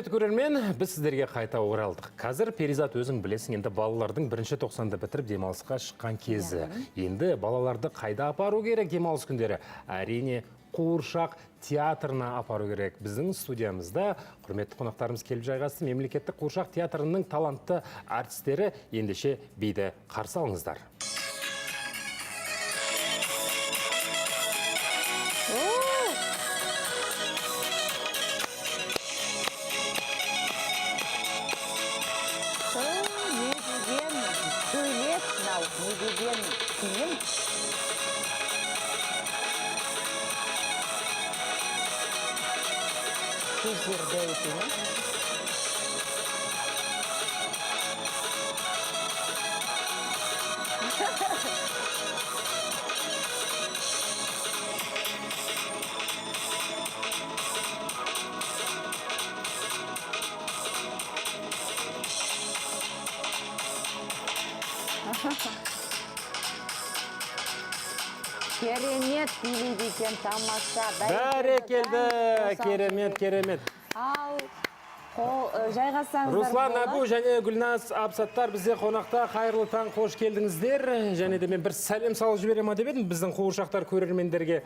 Құрметті көрермен, біз сіздерге қайта оралдық. Қазір, Перизат, өзің білесің, енді балалардың бірінші тоқсанды бітіріп, демалысқа шыққан кезі. Енді балаларды қайда апару керек демалыс күндері? Әрине, қуыршақ театрына апару керек. Біздің студиямызда құрметті қонақтарымыз келіп жайғасты. Мемлекеттік қуыршақ театрының талантты әртістері. Ендеше биді қарсы алыңыздар. Ту, не деген көйлек мынау, не деген киім! Көздері дәу екен, иә? Керемет билейді екен, тамаша! Бәрекелді, керемет, керемет. Ал қол жайғасаңыздар Руслан болады. Әбу және Гүлназ Абсаттар бізде қонақта. Қайырлы таң, қош келдіңіздер. Және де мен бір сәлем салып жібере ма деп едім біздің қуыршақтар көрермендерге.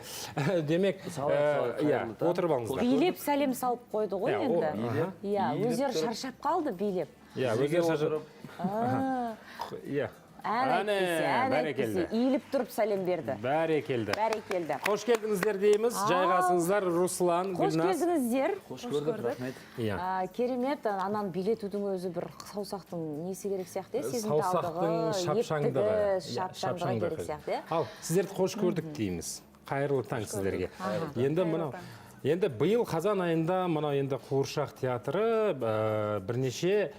Демек, Салайық, салайық, иә, қайырлы таң. отырып алыңыздар. Билеп сәлем салып қойды ғой Иә, енді. Билеп, Иә, иіліп өздері тұрып. шаршап қалды билеп. Иә, Тізеге өздері шаршап. отырып. Иә. Ән Әне, айтпесе, ән айтпесе, бәрекелді. иіліп тұрып сәлем берді. Бәрекелді. Бәрекелді. Қош келдіңіздер дейміз. Ал. Жайғасыңыздар, Руслан, Қош Гүлназ. келдіңіздер. Қош көрдік, рахмет. Иә. Керемет, ананы билетудің өзі бір саусақтың несі керек сияқты, иә, Саусақтың сезімталдығы, шапшаңдығы. ептігі, Иә, шапшаңдығы керек сияқты, иә. Ал, сіздерді қош көрдік дейміз. Қайырлы таң сіздерге. Енді мынау, енді биыл қазан айында мынау енді қуыршақ театры бірнеше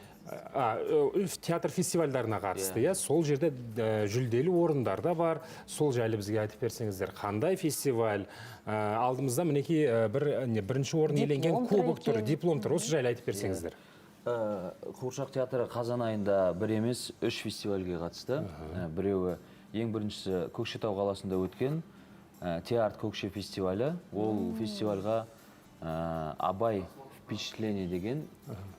театр фестивальдарына қатысты, иә. Сол жерде жүлделі орындар да бар. Сол жайлы бізге айтып берсеңіздер, қандай фестиваль? Алдымызда мінекей бір не, бірінші орын иеленген Диплом тұр кубок тұр, екен. диплом тұр. Осы жайлы айтып берсеңіздер. Қуыршақ театры қазан айында бір емес, үш фестивальге қатысты. Біреуі, ең біріншісі, Көкшетау қаласында өткен Теарт Көкше фестивалі. Ол фестивальға «Абай впечатление» деген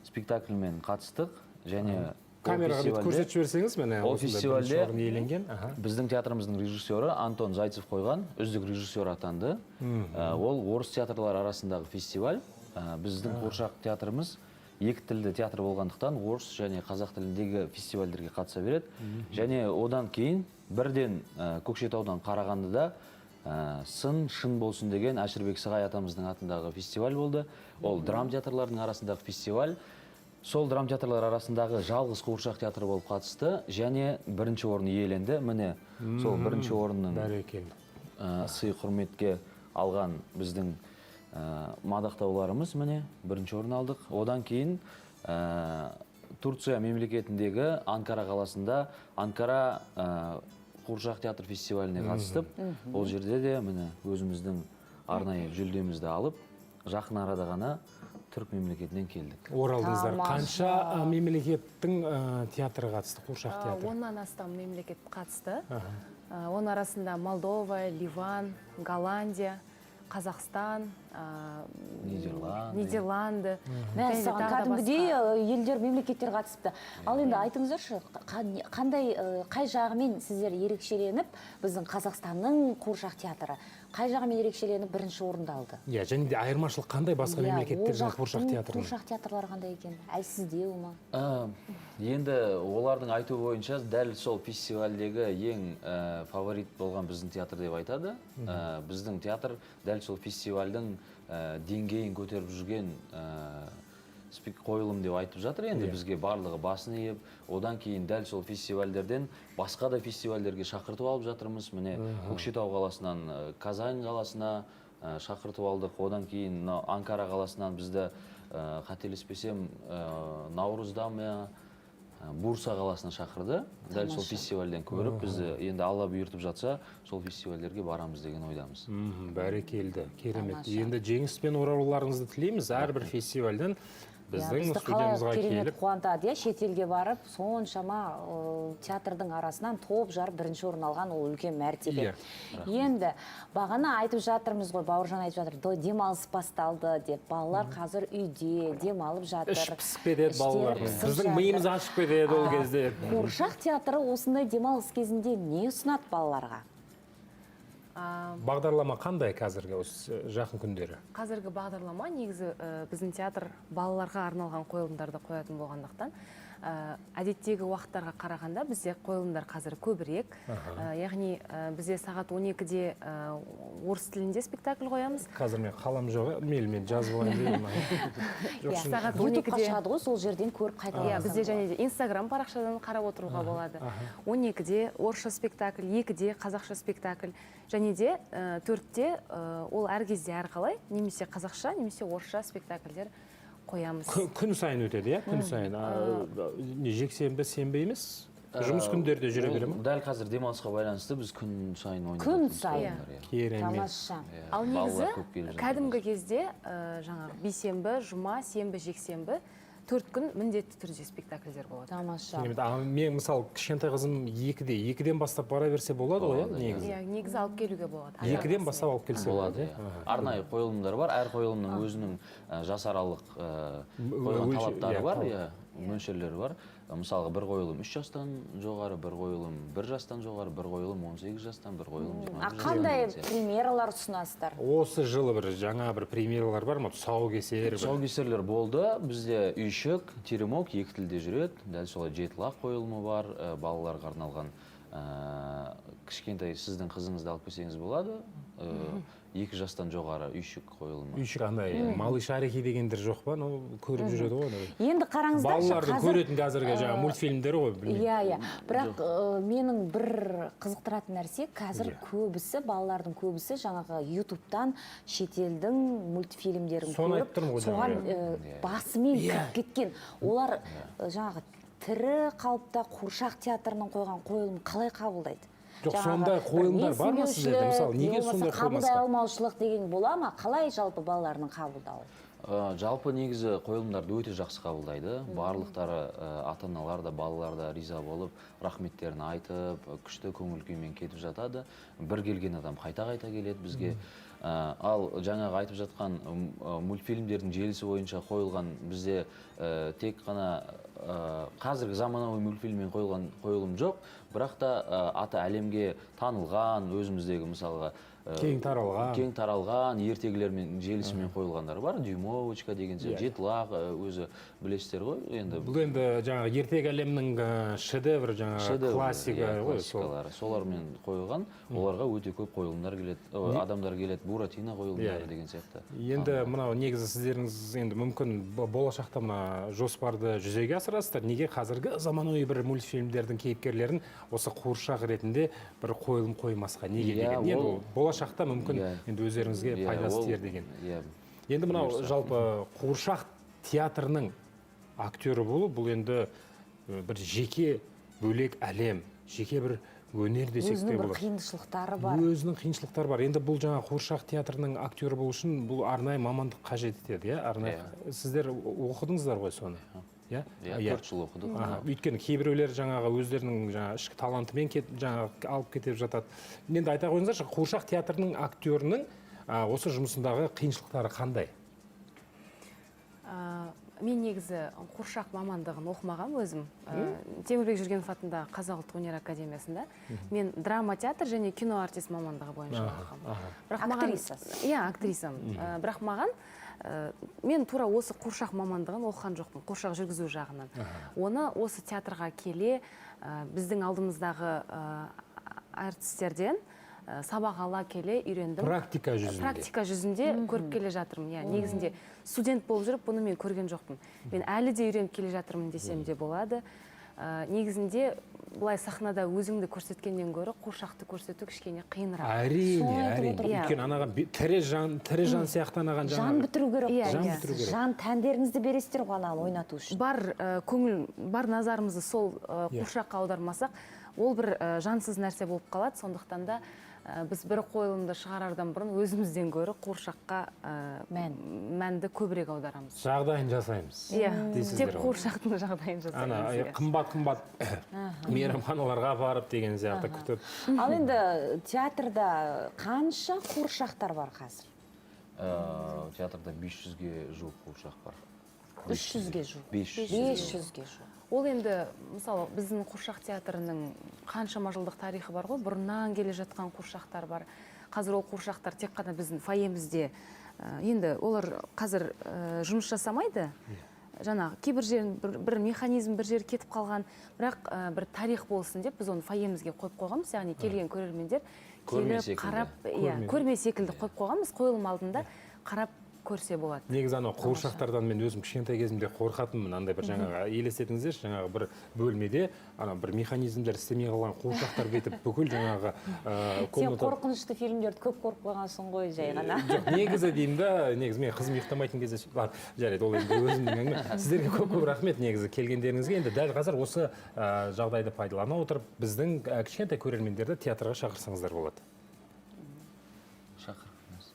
спектакльмен қатыстық және ол Камераға бүйтіп фестивальде- көрсетіп жіберсеңіз, міне, Ол осындай бірінші фестивальде орын иеленген. Аха. біздің театрымыздың режиссері Антон Зайцев қойған үздік режиссер атанды. Ол орыс театрлары арасындағы фестиваль. Біздің қуыршақ театрымыз екі тілді театр болғандықтан, орыс және қазақ тіліндегі фестивальдерге қатыса береді. Және одан кейін бірден Көкшетаудан Қарағандыда «Сын шын болсын» деген Әшірбек Сығай атамыздың атындағы фестиваль болды. Ол драм театрларының арасындағы фестиваль. Сол драм театрлар арасындағы жалғыз қуыршақ театры болып қатысты және бірінші орын иеленді. Міне, сол бірінші орынның Бәрекелді. Сый құрметке алған біздің мадақтауларымыз. Міне, бірінші орын алдық. Одан кейін Турция мемлекетіндегі Анкара қаласында Анкара қуыршақ театр фестиваліне қатыстып, ол жерде де, міне, өзіміздің арнайы жүлдемізді алып, жақын арада ғана түрік мемлекетінен келдік. Оралдыңыздар. Тамаша. Қанша мемлекеттің театры қатысты, қуыршақ театры? 10-нан астам мемлекет қатысты. Оның арасында Молдова, Ливан, Голландия, Қазақстан, Нидерланды. Нидерланды және Мәссаған, тағы да кәдімгідей басқа. Елдер, мемлекеттер қатысыпты. Ал енді айтыңыздаршы, қандай, қай жағымен сіздер ерекшеленіп, біздің Қазақстанның қуыршақ театры қай жағымен ерекшеленіп бірінші орынды алды? Иә, және де айырмашылық қандай басқа Иә, ол мемлекеттердің жақтың қуыршақ театрының? Қуыршақ театрлары қандай екен? Әлсіздеу ма? Енді олардың айтуы бойынша, дәл сол фестивальдегі ең фаворит болған біздің театр деп айтады. Біздің театр дәл сол фестивальдің деңгейін көтеріп жүрген қойылым деп айтып жатыр. Енді бізге барлығы басын иіп, одан кейін дәл сол фестивальдерден басқа да фестивальдерге шақыртып алып жатырмыз. Міне, Көкшетау қаласынан Казань қаласына шақыртып алдық. Одан кейін мынау Анкара қаласынан бізді, қателеспесем, наурызда ма, Бурса қаласына шақырды. Дәл сол фестивальден көріп бізді. Енді Алла бұйыртып жатса, сол фестивальдерге барамыз деген ойдамыз. Бәрекелді, керемет. Тамаша. Енді жеңіспен оралуларыңызды тілейміз. Әрбір фестивальден Біздің бізді қалай студиямызға керемет келіп қуантады, иә, шетелге барып соншама театрдың арасынан топ жарып бірінші орын алған, ол үлкен мәртебе. Енді бағана айтып жатырмыз ғой, Бауыржан айтып жатыр, демалыс басталды деп, балалар қазір үйде демалып жатыр. Іш пысып кетеді Іштері балалардың. пысып Біздің жатыр. миымыз ашып кетеді ол кезде. Қуыршақ театры осындай демалыс кезінде не ұсынады балаларға? Бағдарлама қандай қазіргі осы жақын күндері? Қазіргі бағдарлама негізі біздің театр балаларға арналған қойылымдарды қоятын болғандықтан, әдеттегі уақыттарға қарағанда бізде қойылымдар қазір көбірек. Яғни бізде сағат 12-де орыс тілінде спектакль қоямыз. Қазір мен қалам жоқ, мейлі, мен жазып алайын деймін. Жоқ, Иә. шын- Сағат Ютубқа 12-де. шығады ғой, сол жерден көріп қайта Иә, бізде және де Инстаграм парақшадан қарап отыруға болады. 12-де орысша спектакль, 2-де қазақша спектакль, және де 4-те, ол әр кезде әрқалай, немесе қазақша, немесе орысша спектакльдер қоямыз. Күн сайын өтеді, иә, күн сайын. Не, жексенбі, сенбі емес, жұмыс күндері де жүре Ол бере ме? Дәл қазір демалысқа байланысты біз күн сайын ойнап Күн жатырмыз сайын. қойылымдар, иә. Керемет. Тамаша. Иә, Ал негізі балалар көп келіп жатыр. кәдімгі кезде жаңағы бейсенбі, жұма, сенбі, жексенбі, 4 күн міндетті түрде спектакльдер болады. Тамаша. Керемет. А мен, мысалы, кішкентай қызым 2-де, 2-ден бастап бара берсе болады ғой, иә, Болады, иә. негізі? Иә, негізі алып келуге болады. 2-ден бастап алып келсе Болады, болады, иә. иә. Арнайы қойылымдар бар. Әр қойылымның өзінің жас аралық қойған талаптары бар, талап. иә, мөлшерлері бар. Мысалға, бір қойылым 3 жастан жоғары, бір қойылым 1 жастан жоғары, бір қойылым 18 жастан, бір қойылым 21 А жастан қандай деген сияқты. премьералар ұсынасыздар? Осы жылы бір жаңа бір премьералар бар ма, тұсаукесер бір? Тұсаукесерлер болды. Бізде «Үйшік», «Теремок» екі тілде жүреді. Дәл солай «Жеті лақ» қойылымы бар, балаларға арналған. Кішкентай сіздің қызыңызды алып келсеңіз болады. 2 жастан жоғары «Үйшік» қойылымы. «Үйшік» андай «Малышарики» дегендер жоқ па? Ну, көріп жүреді ғой ана. Енді қараңыздаршы, Балалардың қазір көретін қазіргі жаңағы мультфильмдері ғой, білмеймін. Иә, бірақ менің бір қызықтыратын нәрсе қазір көбісі, балалардың көбісі жаңағы Ютубтан шетелдің мультфильмдерін Соны көріп, айтып тұрмын ғой соған жаңа, басымен кіріп кеткен. Олар жаңағы тірі қалыпта қуыршақ театрының қойған қойылымын қалай қабылдайды? Жоқ, Жаңағы сондай бір қойылымдар бар ма сіздерде? менсінбеушілік, Мысалы, не неге болмаса сондай қабылдай қоймасқа? алмаушылық деген бола ма? Қалай жалпы балалардың қабылдауы? Жалпы негізі қойылымдарды өте жақсы қабылдайды барлықтары. Ата аналар да, балалар да риза болып, рахметтерін айтып, күшті көңіл күймен кетіп жатады. Бір келген адам қайта қайта келеді бізге. Ал жаңағы айтып жатқан мультфильмдердің желісі бойынша қойылған бізде тек қана қазіргі заманауи мультфильммен қойылған қойылым жоқ, бірақ та аты әлемге танылған, өзіміздегі, мысалға, Кең таралған. кең таралған ертегілермен желісімен қойылғандар бар, «Дюймовочка» деген сияқты, «Жеті лақ», өзі білесіздер ғой енді. Бұл енді жаңағы ертегі әлемнің шедеврі, жаңағы Шедевр, классика иә, ғой сол. Классикалары солармен қойылған. Оларға өте көп қойылымдар келеді, адамдар келеді, «Буратино» қойылымдары деген сияқты. Енді мынау негізі сіздеріңіз енді мүмкін болашақта мына жоспарды жүзеге асырасыздар. Неге қазіргі заманауи бір мультфильмдердің кейіпкерлерін осы қуыршақ ретінде бір қойылым қоймасқа неге Иә, деген. Енді ол- ол болашақта мүмкін енді өздеріңізге пайдасы тиер деген. Енді мынау Бұйырса. жалпы қуыршақ театрының актері болу, бұл енді бір жеке бөлек әлем, жеке бір өнер десек те Өзінің бір болады. қиыншылықтары бар. Өзінің қиыншылықтары бар. Енді бұл жаңа қуыршақ театрының актері болу үшін бұл арнайы мамандық қажет етеді, иә, арнайы. Сіздер оқыдыңыздар ғой соны, иә? Иә, 4 жыл оқыдық. Аха, өйткені кейбіреулер жаңағы өздерінің жаңағы ішкі талантымен жаңағы алып кетіп жатады. Енді айта қойыңыздаршы, қуыршақ театрының актерінің осы жұмысындағы қиыншылықтары қандай? Мен негізі қуыршақ мамандығын оқымағанмын өзім. Темірбек Жүргенов атындағы Қазақ ұлттық өнер академиясында мен драма театр және кино артист мамандығы бойынша оқығанмын. Бірақ маған- Актрисасыз. Иә, актрисамын. Бірақ маған мен тура осы қуыршақ мамандығын оқыған жоқпын, қуыршақ жүргізу жағынан. Оны осы театрға келе біздің алдымыздағы әртістерден сабақ ала келе үйрендім. Практика жүзінде. Практика жүзінде көріп келе жатырмын, иә. Негізінде студент болып жүріп бұны мен көрген жоқпын. Мен әлі де үйреніп келе жатырмын десем де болады. Негізінде былай сахнада өзіңді көрсеткеннен гөрі қуыршақты көрсету кішкене қиынырақ. Әрине, Соны айтып әрине. отырмын. Иә. Өйткені анаған тірі жан, тірі жан сияқты анаған Жан жаңағы бітіру керек Иә, қой. Жан бітіру керек. Жан тәндеріңізді бересіздер ғой ананы ойнату үшін. Бар көңіл, бар назарымызды сол Иә. қуыршаққа аудармасақ, ол бір жансыз нәрсе болып қалады. Сондықтан да Біз бір қойылымды шығарардан бұрын өзімізден гөрі қуыршаққа Мән. мәнді көбірек аударамыз. Жағдайын жасаймыз Иә, дейсіздер тек ғой. қуыршақтың жағдайын Ана жасаймыз. Иә. қымбат қымбат мейрамханаларға барып деген сияқты күтіп. Ал енді театрда қанша қуыршақтар бар қазір? Театрда 500-ге жуық қуыршақ бар. 300-ге жуық. 500. 500-ге жуық. Ол енді, мысалы, біздің қуыршақ театрының қаншама жылдық тарихы бар ғой, бұрыннан келе жатқан қуыршақтар бар. Қазір ол қуыршақтар тек қана біздің фойемізде, енді олар қазір жұмыс жасамайды. Жаңағы кейбір жерін бір механизм бір жері кетіп қалған, бірақ бір тарих болсын деп біз оны фойемізге қойып қойғанбыз, яғни келген көрермендер Көрме келіп секілді. қарап, иә, көрме секілді қойып қойғанбыз, қойылым алдында қарап көрсе болады. Негізі анау қуыршақтардан мен өзім кішкентай кезімде қорқатынмын. Андай бір жаңағы, елестетіңіздерші, жаңағы бір бөлмеде ана бір механизмдер істемей қалған қуыршақтар бүйтіп бүкіл жаңағы Сен комната. қорқынышты фильмдерді көп көріп қойғансың ғой жай ғана. Жоқ, негізі деймін да, негізі мен қызым ұйықтамайтын кезде. Ладно, жарайды, ол енді өзімнің әңгіме. Сіздерге көп көп рахмет негізі келгендеріңізге. Енді дәл қазір осы жағдайды пайдалана отырып, біздің кішкентай көрермендерді театрға шақырсаңыздар болады. Шақырыңыз.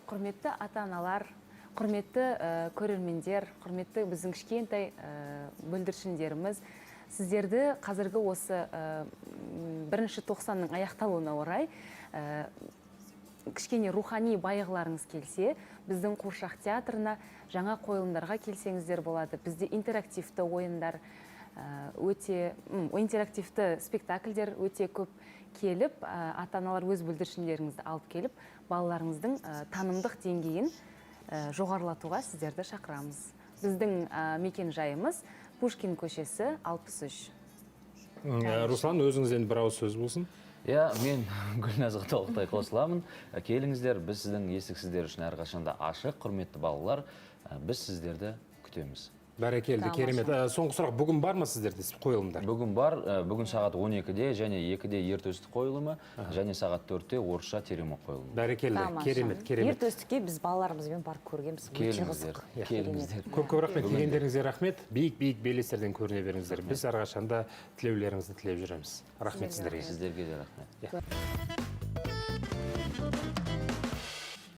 Құрметті ата-аналар, құрметті көрермендер, құрметті біздің кішкентай бүлдіршіндеріміз, сіздерді қазіргі осы бірінші тоқсанның аяқталуына орай кішкене рухани байығыларыңыз келсе, біздің қуыршақ театрына жаңа қойылымдарға келсеңіздер болады. Бізде интерактивті ойындар, өте интерактивті спектакльдер өте көп. Келіп, ата-аналар өз бүлдіршіндеріңізді алып келіп, балаларыңыздың танымдық деңгейін жоғарылатуға сіздерді шақырамыз. Біздің мекен жайымыз Пушкин көшесі 63. Руслан, өзіңізден бір ауыз сөз болсын. Иә, мен Гүлназға толықтай қосыламын. Келіңіздер, біз сіздің есік сіздер үшін әрқашанда ашық, құрметті балалар. Біз сіздерді күтеміз. Бәрекелді, Тамаша. керемет. Соңғы сұрақ: бүгін бар ма сіздерде қойылымдар? Бүгін бар, бүгін сағат 12-де және 2-де Ер төстік қойылымы және сағат 4-те орысша Теремок қойылымы. Бәрекелді, Тамаша. керемет, керемет. Ер төстікке біз балаларымызбен барып көргенбіз, өте Келіңіздер, қызық. келіңіздер. Көп көп рахмет, келгендеріңізге рахмет. Биік биік белестерден көріне беріңіздер. Біз әрқашанда тілеулеріңізді тілеп жүреміз. Рахмет сіздерге. Сіздерге де рахмет.